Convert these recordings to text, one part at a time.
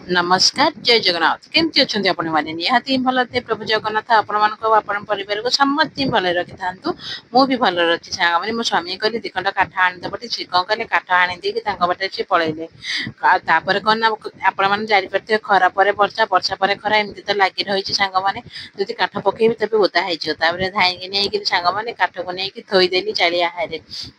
ନମସ୍କାର, ଜୟ ଜଗନ୍ନାଥ। କେମିତି ଅଛନ୍ତି ଆପଣମାନେ? ନିହାତି ଭଲ ଥିବେ। ପ୍ରଭୁ ଜଗନ୍ନାଥ ଆପଣମାନଙ୍କୁ ଆଉ ଆପଣଙ୍କ ପରିବାରକୁ ସମସ୍ତଙ୍କୁ ଭଲରେ ରଖିଥାନ୍ତୁ। ମୁଁ ବି ଭଲରେ ଅଛି ସାଙ୍ଗମାନେ। ମୋ ସ୍ୱାମୀ କହିଲେ 2 ଖଣ୍ଡ କାଠ ଆଣିଦେବ ଟିକେ। ସେ କଣ କଲେ, କାଠ ଆଣି ଦେଇକି ତାଙ୍କ ବାଟରେ ସେ ପଳେଇଲେ। ଆଉ ତାପରେ କଣ ନା, ଆପଣମାନେ ଜାଣିପାରୁଥିବେ, ଖରା ପରେ ବର୍ଷା, ବର୍ଷା ପରେ ଖରା, ଏମିତି ତ ଲାଗି ରହିଛି ସାଙ୍ଗମାନେ। ଯଦି କାଠ ପକେଇବି ତେବେ ଓଦା ହେଇଯିବ। ତାପରେ ଧାଇଁକି ନେଇକିରି ସାଙ୍ଗମାନେ କାଠକୁ ନେଇକି ଥୋଇଦେଲି ଚାଳିଆହାରେ।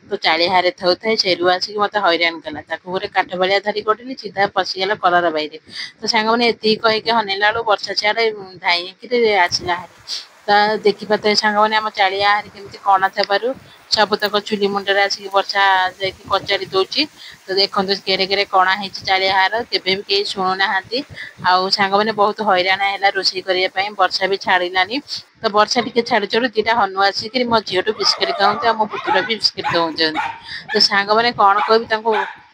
ତ ଚାଳିଆହାରେ ଥୋଉଥାଏ, ସେରୁ ଆସିକି ମତେ ହଇରାଣ କଲା। ତାକୁ ଗୋଟେ କାଠ ଭଳିଆ ଧରି ଗୋଡିଲି, ସିଧା ପଶିଗଲା କଲର ବାଇରେ। ତ ସାଙ୍ଗମାନେ, ଏତିକି କହିକି ହନେଇଲା ବେଳକୁ ବର୍ଷା ସିଆଡେ ଧାଇଁକିରି ଆସିଲା ହାରି। ତା ଦେଖିପାରୁଥିବେ ସାଙ୍ଗମାନେ, ଆମ ଚାଳିଆ ହାରି କେମିତି କଣା ଥିବାରୁ ସବୁତକ ଚୁଲି ମୁଣ୍ଡରେ ଆସିକି ବର୍ଷା ଯାଇକି କଚାଡ଼ି ଦଉଛି। ତ ଦେଖନ୍ତୁ, କେରେ କେରେ କଣା ହେଇଛି ଚାଳିଆ ହାର। କେବେ ବି କେହି ଶୁଣୁନାହାନ୍ତି। ଆଉ ସାଙ୍ଗମାନେ, ବହୁତ ହଇରାଣ ହେଲା ରୋଷେଇ କରିବା ପାଇଁ। ବର୍ଷା ବି ଛାଡ଼ିଲାନି। ତ ବର୍ଷା ଟିକେ ଛାଡୁ ଛାଡୁ 2ଟା ହନୁ ଆସିକିରି ମୋ ଝିଅଠୁ ବିସ୍କୁଟ ଖାଉନ୍ତି ଆଉ ମୋ ପୁତୁରା ବି ବିସ୍କୁଟ ଦଉଛନ୍ତି। ତ ସାଙ୍ଗମାନେ, କଣ କହିବି ତାଙ୍କୁ?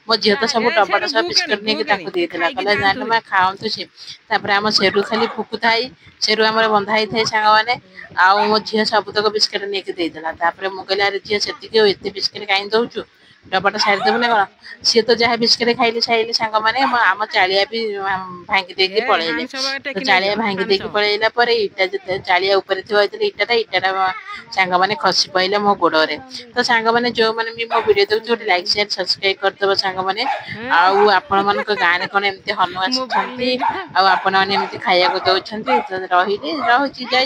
ମୋ ଝିଅ ତ ସବୁ ଏ ଡବାଟା ସେରୁ ସବୁ ଭୁକାନି ବିସ୍କୁଟ ନେଇକି ଭୁକାନି ତାକୁ ଦେଇଦେଲା। ଖାଇକି କହିଲା, ଯାଆନ୍ତୁ ନାଲୋ ମା, ହେରି। ଖାଆନ୍ତୁ ସେ। ତାପରେ ଆମ ସେରୁ ଖାଲି ଫୁକୁଥାଇ। ସେରୁ ଆମର ବନ୍ଧା ହେଇଥାଏ ସାଙ୍ଗମାନେ। ଆଉ ମୋ ଝିଅ ସବୁତକ ବିସ୍କୁଟ ନେଇକି ଦେଇଦେଲା। ତାପରେ ମୁଁ କହିଲି, ଆରେ ଝିଅ, ସେତିକି ଆଉ ଏତେ ବିସ୍କୁଟ କାହିଁ ଦଉଛୁ? ଡବାଟା ସାରିଦେବୁ ନା କଣ? ସିଏ ତ ଯାହା ବିସ୍କୁଟ ଖାଇଲେ ଖାଇଲେ ସାଙ୍ଗମାନେ, ଆମ ଚାଳିଆ ବି ଭାଙ୍ଗି ଦେଇକି ଏ ପଳେଇଲେ। ହାଣ୍ଡିଶବ ତ ଟେକି ଚାଳିଆ ନେଇଯାଅ ଭାଙ୍ଗି ଦେଇକି ହାଣ୍ଡିଶବ। ପଳେଇଲା ପରେ ଇଟା ଯେତେ ଚାଳିଆ ଉପରେ ଥିବା ହେଇଥିଲା ଇଟାଟା ସାଙ୍ଗମାନେ ଖସି ପଇଲା ମୋ ଗୋଡରେ। ତ ସାଙ୍ଗମାନେ, ଯୋଉମାନେ ବି ମୋ ଭିଡିଓ ଦେଖୁଛ, ଗୋଟେ ଲାଇକ୍, ସେୟାର, ସବସ୍କ୍ରାଇବ କରିଦବ ସାଙ୍ଗମାନେ। ଆଉ ଆପଣମାନଙ୍କ ଗାଁରେ କଣ ଏମିତି ହନୁ ମୋବାଇଲ ଆସିଛନ୍ତି ନେଇଯା। ଆଉ ଆପଣମାନେ ଏମିତି ଖାଇବାକୁ ଦଉଛନ୍ତି? ତ ରହିଲି, ରହୁଛି, ଜୟ